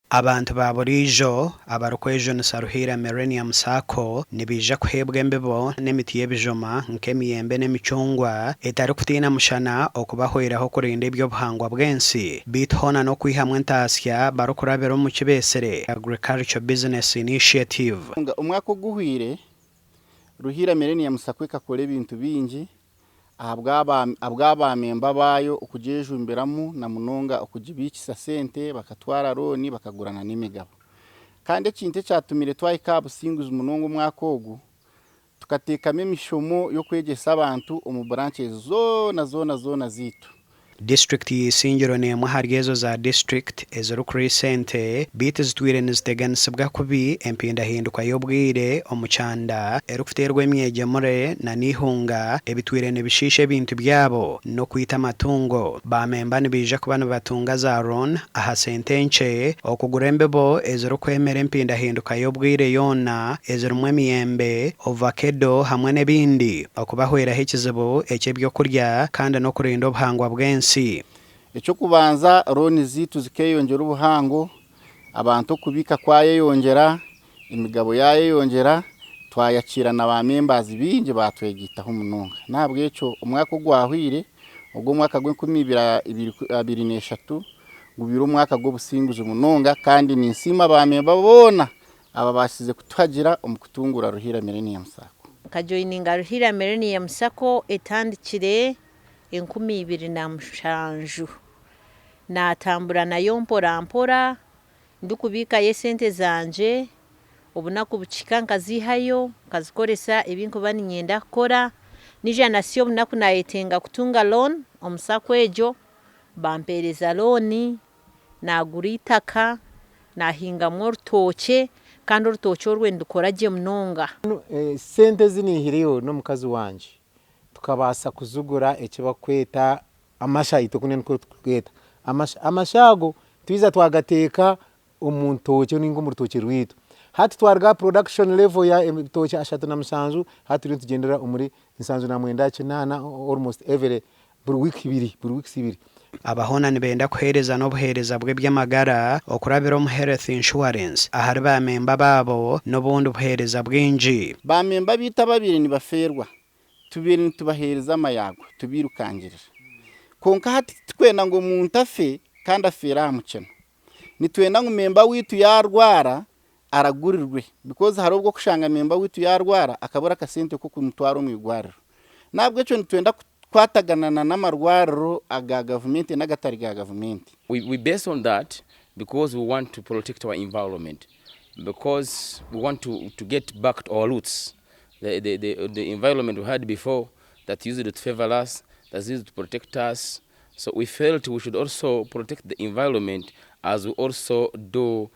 Abantu ba buriijo abarikwejunisa Ruhiira Millennium Sacco nibaija kuheebwa embibo n'emiti y'ebijuma nk'emiyembe n'emicungwa etarikutiina mushana okubahweraho kurinda eby'obuhangwa bw'ensi beitu hoona n'okwihamu entaasya barikurabira omu kibeetsire Agriculture Business Initiative. Omwaka oguhweire, Ruhiira Millennium Sacco ekakora ebintu bingi ahabwa memba baayo okugyejumbiramu na munonga okugibiikisa sente bakatwara looni bakagura na n'emigabo. Kandi ekintu ekyatumire twahika aha businguzi munonga omwaka ogu, tukateekamu emishomo y'okwegyesa abantu omu branches zoona zoona zoona zaitu. Disiturikiti ya Isingiro n'emwe ahari ezo za disiturikiti ezirikuriisa ente beitu zitwire niziteganisibwa kubi empindahinduka y'obwire omu kyanda erikuteerwa emyegyemure na n'eihunga ebitwire nibishiisha ebintu byabo n'okwita amatungo. Ba memba nibaija kuba nibatunga za loan aha sente nkye okugura embibo ezirikwemera empindahinduka y'obwire yoona ezirimu emiyembe, ovakedo hamwe n'ebindi. Okubahweraho ekizibu eky'eby'okurya kandi n'okurinda obuhangwa bw'ensi. Eky'okubanza, looni zaitu zikeeyongyera obuhango, abantu okubiika kwayeyongyera, emigabo yaayeyongyera, twayakiira na ba members baingi baatwegaitaho munonga. N'ahabw'ekyo omwaka ogwahweire, ogw'omwaka gw'enkumi ibiri abiri n'eshatu gubaire omwaka gw'obusinguzi munonga kandi ninsiima ba memba boona ababaasize kutuhagira omu kutunguura Ruhiira Millennium Sacco. Nkajoininga Ruhiira Millennium Sacco etandikire 2007. Naatambura nayo mpora mpora ndikubiikayo esente zangye, obunaku bukihika nkaziihayo nkazikoresa ebi nkuba niinyenda kukora. Naija nasya obunaku naayetenga kutunga loan omu sacco egyo, bampeereza loan. Naagura eitaka, naahingamu orutookye kandi orutookye orwe nirukora gye munonga. Sente ezi naihireyo n'omukazi wangye tukabaasa kuzigura eki barikweta amasha itwe kunu nikwo turikugeeta amasha. Amasha ago twija twagateeka omu ntookye ninga omu rutookye rwaitu. Hati twaruga aha production level ya ebitookye 37 hati turiyo nitugyendera omuri 79 almost every buri wiiki ibiri, buri weeks ibiri. Aba hoona nibenda kuheereza n'obuheereza bw'eby'amagara okurabira omu Health Insurance ahari ba memba baabo n'obundi buheereza bwingi. Ba memba baitu ababaire nibafeerwa tubaire nitubaheereza amayaagwa tubairukangirira. Kwonka hati titurikwenda ngu omuntu afe kandi afeere aha mukyeno. Nitwenda ngu memba waitu yaarwara aragurirwe because hariho obu orikushanga memba waitu yaarwara akabura akasente k'okumutwara omu irwariro. N'ahabw'ekyo nitwenda kukwatagana na n'amarwariro aga gavumenti n'agatari ga gavumenti. We we base on that because we want to protect our environment because we want to to get back to our roots the the the the environment we had before that used to favour us that used to protect us so we felt we should also protect the environment as we also do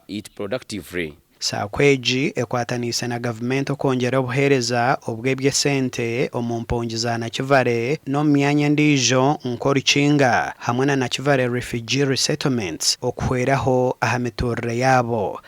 it productively. Sacco egi ekwataniise na gavumenti okwongyera obuheereza obw'eby'esente omu mpungi za Nakivale n'omu myanya endiijo nk'Orukinga hamwe na Nakivale Refugee Resettlements okuhweraho aha mituurire yaabo.